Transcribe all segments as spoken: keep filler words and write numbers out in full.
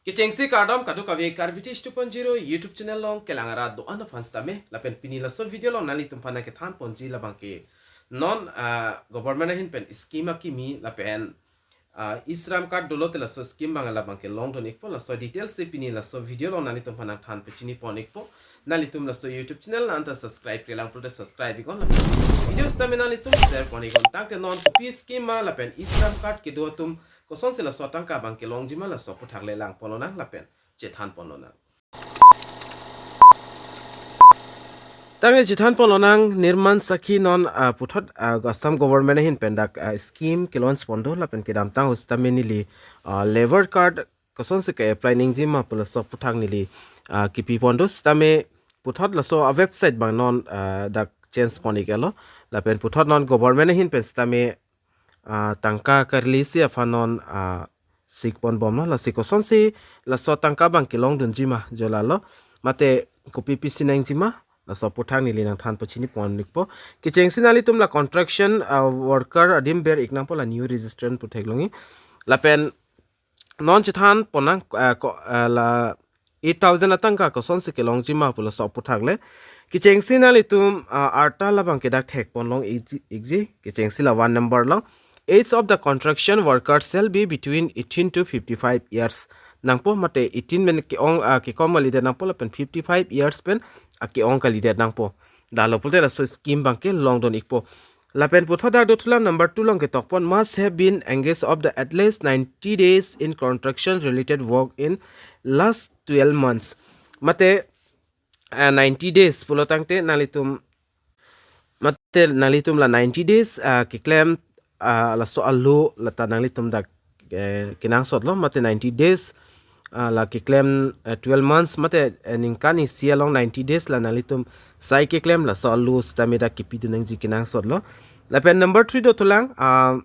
Kechengsi kardom kadokave Karbi Teach two point zero YouTube channel along kelang arat do-an aphan sitame, lapen pini laso video along nanglitum aphan nangkethan ponji labangke non, ah, government ahin pen scheme akimi lapen, ah, e-Shram card dolo te laso scheme abang labangke longdun ikpo, laso details si pini laso video along nanglitum aphan nangthan pachini pon ikpo. Nanglitum laso YouTube channel nangta subscribe-re lang pulote subscribe iknon, lapen video sitame nanglitum share pon iknon. Tangte non kopi scheme ma lapen e-Shram card kedo atum kosonsi laso atangka abangke longjima laso aputhak le lang ponlonang lapen chethan ponlonang. Tangte chethan ponlonang, Nirman Sakhi non, ah, puthot, ah, Assam government ahin pen dak, ah, scheme ke-launch pon do lapen kedamtang ahut sitame neli, ah, labour card kosonsi ke-apply nangjima pu laso aputhak neli, ah, kipi pon do sitame puthot laso a-website abang non, ah, dak change pon iklo, lapen puthot non government ahin pen sitame, ah, tangka karli si aphan non, ah, sik pon bomlo, lasi kosonsi laso atangka abangke longdunjima, jo lalo, mate kopi pisi nangjima, laso aputhak neli nangthan pachini pon ikpo. Kechengsi nanglitum la construction, ah, worker adim ber ik nangpo, la new registrant pu theklongji. Lapen non chethan ponnang, ah, ko-, ah, la eight thousand atangka kosonsi kelongjima pu laso aputhak le. Kechengsi nanglitum, ah, arta labangke dak thek ponlong ikji, ikji. Kechengsi la one number along. Age of the construction workers shall be between eighteen to fifty-five years nangpo, mate eighteen pen ke-ong, ah, kekom kalidet nangpo lapen fifty-five years pen, ah, ke-ong kalidet nangpo. Lalo pulote laso scheme abangke longdun ikpo. Lapen puthot dak dothulang number two along ketok pon, must have been engaged of the at least ninety days in construction related work in last twelve months. Mate, ah, ninety days pulo tangte nanglitum, mate nanglitum la ninety days, ah, keklem, ah, laso alo lata nanglitum dak, eh, kenangsotlo, mate ninety days, ah, la keklem, eh, twelve months, mate, eh, ningkan isi along ninety days la nanglitum sai keklem laso alo sitame dak kipidun nangji kenangsotlo. Lapen number three dothulang, ah,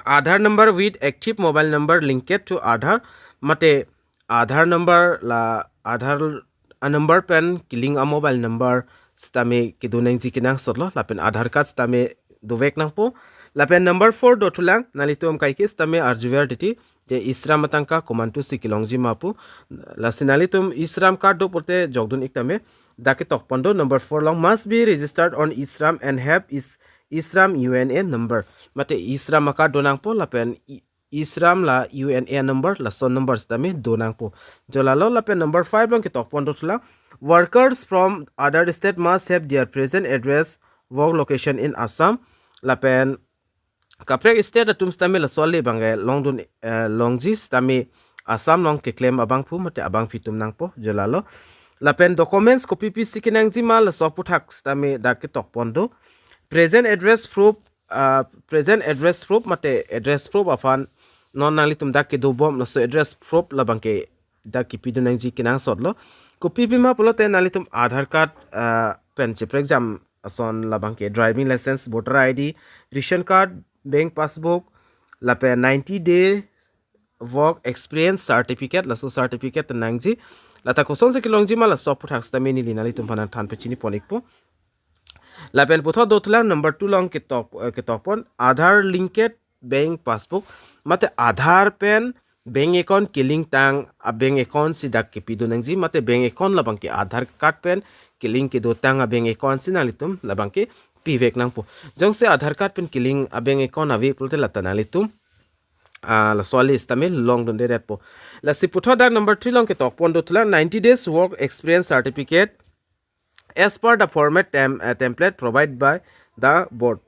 Aadhaar number with active mobile number linked to Aadhaar, mate Aadhaar number la Aadhaar a-number pen ke-link a-mobile number sitame kedun nangji kenangsotlo, lapen Aadhaar card sitame dovek nangpo. Lapen number four dothulang, nanglitum kaike sitame arjuver titi, je e-Shram atangka komantusi kelongjima pu. Lasi nanglitum e-Shram card do pulote jokdun ik tame, dak ketok pon do number four along, must be registered on e-Shram and have is e-Shram U N A number. Mate e-Shram a-card do nangpo lapen e- e-Shram la U N A number, laso number sitame do nangpo. Jo lalo, lapen number five along ketok pon dothulang, workers from other state must have their present address, work location in Assam. Lapen kaprek state atum sitame laso ale abangke longdun, eh, longji sitame Assam along keklem abangphu mate abangpi atum nangpo, jo lalo. Lapen documents kopi pisi kenangjima laso aputhak sitame dak ketok pon do. Present address proof, ah, present address proof mate address proof aphan non nanglitum dak kedo bom laso address proof labangke dak kipidun nangji kenangsotlo. Kopi pima pulote nanglitum Aadhaar card, ah, pen cheprekjam ason labangke driving license, voter I D, ration card, bank passbook, lapen ninety day work experience certificate, laso certificate nangji. Lata kosonsi kelongjima laso aputhak sitame neli nanglitum aphan nangthan pachini pon ikpo. Lapen puthot dothulang number two along ketok, eh, ketok pon, Aadhaar linked bank passbook, mate Aadhaar pen bank account ke-link tang a-bank account si dak kipidun nangji, mate bank account labangke Aadhaar card pen ke-link kedo tang a-bank account si nanglitum labangke pivek nangpo. Jongsi Aadhaar card pen ke-link a-bank account ave pulote lata nanglitum, ah, laso ale sitame longdundedetpo. Lasi puthot dak number three along ketok pon dothulang, ninety days work experience certificate as per the format tem-, eh, template provided by the board.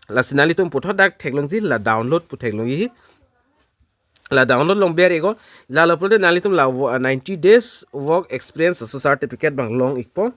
Lasi nanglitum puthot dak theklongji, la download pu theklongji. La download along ber iknon, lalo pulote nanglitum la wo-, ninety days work experience laso certificate abang long ikpo.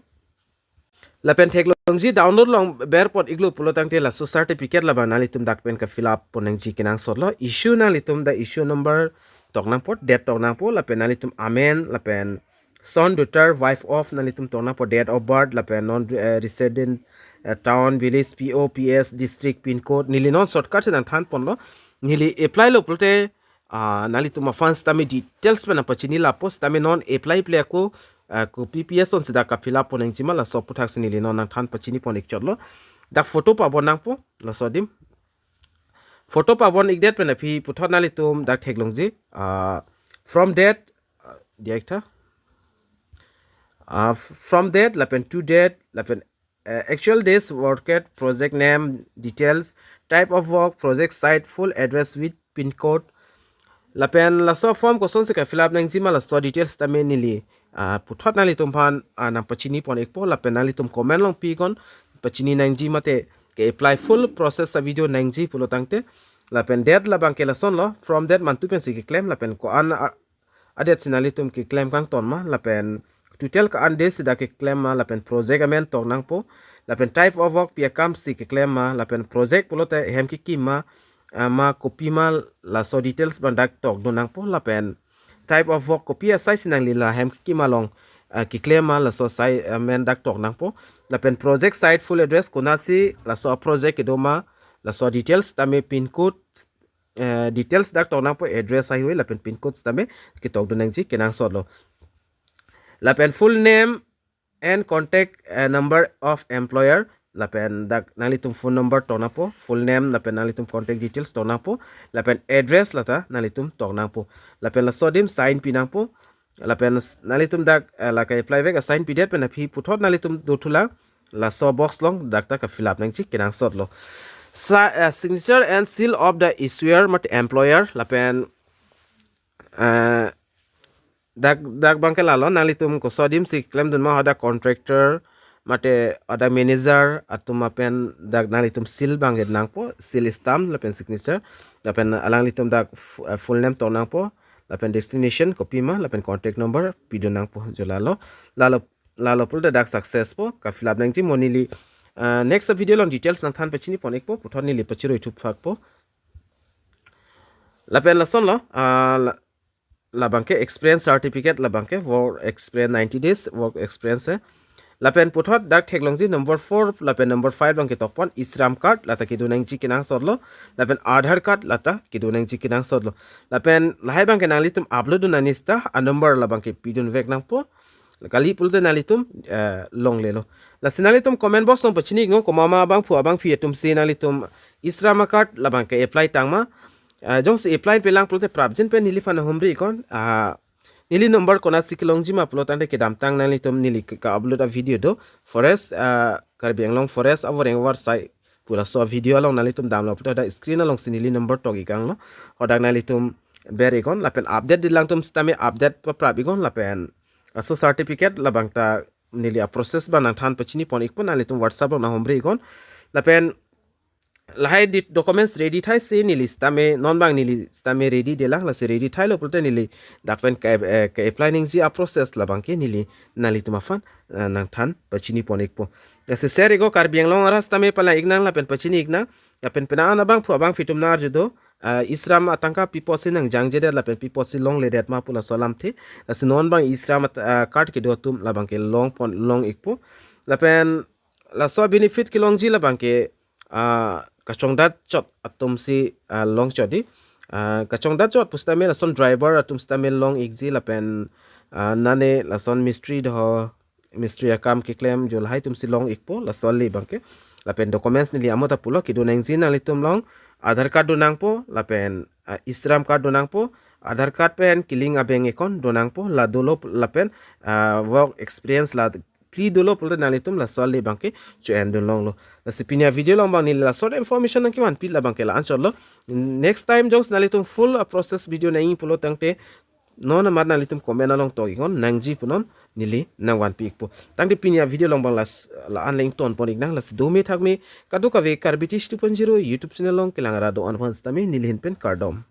Lapen theklongji, download along ber pon iklo pulo tangte laso certificate labang nanglitum dak pen ke-fill up pon nangji kenangsotlo. Issue nanglitum dak issue number tok nangpo, date tok nangpo, lapen nanglitum amen, lapen son, daughter, wife of, nanglitum tok nangpo, date of birth, lapen non, eh, resident, eh, town, village, P O, P S, district, pin code. Neli non shortcut si nangthan ponlo. Neli apply lo pulote, ah, nanglitum aphan sitame details pen nangpachini lapo, sitame non apply ple ako, ah, kopi pisi asonsi dak ke-fill up pon nangjima, laso aputhak si neli non nangthan pachini pon ikchotlo. Dak photo pabon nangpo, laso adim. Photo pabon ikdet pen aphi puthot nanglitum dak theklongji, ah, from date, uh, dia tha. Uh, from date lapen to date lapen uh, actual days worked, project name, details, type of work, project site, full address with pin code. Lapen laso form kosonsi ka-fill up nangjima laso details tame neli, ah, puthot nanglitum aphan, ah, nangpachini pon ikpo lapen nanglitum comment along pi iknon, pachini nangji mate ke-apply full process a-video nangji pulo tangte. Lapen date labangke lasonlo, from date mantu pensi keklem lapen ko-an a-, a-date si nanglitum keklem kangton ma, lapen total ko-an days si dak keklem ma, lapen project amen tok nangpo, lapen type of work pi akamsi keklem ma, lapen project pulote hem kekim ma, ah, ma kopima, laso details abang dak tokdun nangpo, lapen type of work kopi asai si nangli la hem kekim along, ah, keklem ma, laso asai, ah, amen dak tok nangpo, lapen project site full address konatsi laso project kedo ma, laso details tame pin code, eh, details dak tok nangpo, address ahui lapen pin code tame ketokdun nangji kenangsotlo. Lapen full name and contact, eh, number of employer, lapen dak nanglitum phone number tok nangpo, full name lapen nanglitum contact details tok nangpo, lapen address lata nanglitum tok nangpo, lapen laso adim sign pi nangpo, lapen s-, nanglitum dak, eh, la ka-apply vek a-sign pidet pen aphi puthot nanglitum dothulang, laso box along dak ta ka-fill up nangji kenangsotlo. Sa-, eh, signature and seal of the issuer mate employer, lapen, eh, dak, dak abangke lalo, nanglitum koso adim si klemdun ma, hadak contractor mate hadak manager atum apen dak nanglitum seal abangke nangpo, seal stamp lapen signature, lapen alanglitum dak f-, eh, full name tok nangpo, lapen destination kopima, lapen contact number pidun nangpo, jo lalo. Lalo, lalo pulote dak success po, ka-fill up nangji. Mo neli, ah, next video along details nangthan pachini pon ikpo, puthot neli pachiroi thuphakpo. Lapen lasonlo, ah, la-, labangke experience certificate, labangke work experience ninety days work experience, eh. Lapen puthot dak theklongji number four lapen number five abangke tokpon e-shram card, lata kedun nangji kenangsotlo, lapen Aadhaar card lata kedun nangji kenangsotlo. Lapen lahai abangke nanglitum upload dun ani sita a-number labangke pidun vek nangpo. Kali pulote nanglitum, eh, longlelo. Lasi nanglitum comment box along pachini iknon, komat ma abangphu abangphi atumsi nanglitum e-shram card labangke apply tang ma. Eh, jongsi apply pelang pulote prapjin pen neliphan humri iknon. Ah, neli number konatsi kelongji ma pulo tangte kedamtang nanglitum neli ke-, ka-upload a-video do. Forest, ah, Karbi Anglong Forest avoreng avarsai pu laso video along nanglitum damlo pulote hadak screen alongsi neli number tok ikanglo. Hadak nanglitum ber iknon lapen update dilang atum sitame update paprap iknon lapen laso certificate labang ta neli a-process abang nangthan pachini pon ikpo, nanglitum WhatsApp along nanghumri iknon. Lapen lahai di documents ready thai si neli sitame, non abang neli sitame ready detlang, lasi ready thailo pulote neli dak pen ka, eh, ka-apply nangji a-process labangke neli nanglitum aphan, eh, nangthan pachini pon ikpo. Lasi share iknon, Karbi Anglong arat sitame palang iknang lapen pachini iknang. Lapen penang an abangphu abangphi atum nang-arju do, ah, e-shram atangka pi apotsi nangjangjedet lapen pi apotsi longledet ma pu laso alamthe. Lasi non abang e-shram at-, ah, card kedo atum labangke long pon, long ikpo. Lapen laso benefit kelongji labangke, ah, kachongdat chot atumsi, ah, long chot di. Ah, kachongdat chot pusitame lason driver atum sitame long ikji lapen, ah, nane lason mistri do, mistri akam keklem jo lahai atumsi long ikpo laso ale abangke. Lapen documents neli amo ta pulo, kedun nangji nanglitum along Aadhaar card dun nangpo lapen, ah, e-shram card dun nangpo, Aadhaar card pen ke-link a-bank account dun nangpo, la dolo lapen, ah, work experience la phli dolo pulote nanglitum laso ale abangke cho-en dun longlo. Lasi pini a-video along abang neli laso information nangkevanpi labangke la-anchotlo. Next time jongsi nanglitum full a-process video nangji pulo tangte non amat nanglitum comment along tok iknon, nangji punon neli nangvanpi ikpo. Tangte pini a-video along abang las-, la-an le ington pon iknang. Lasi dome thakme kadokave Karbi Tish two point zero YouTube channel along kelang ra do-an aphan sitame neli ahin pen kardom.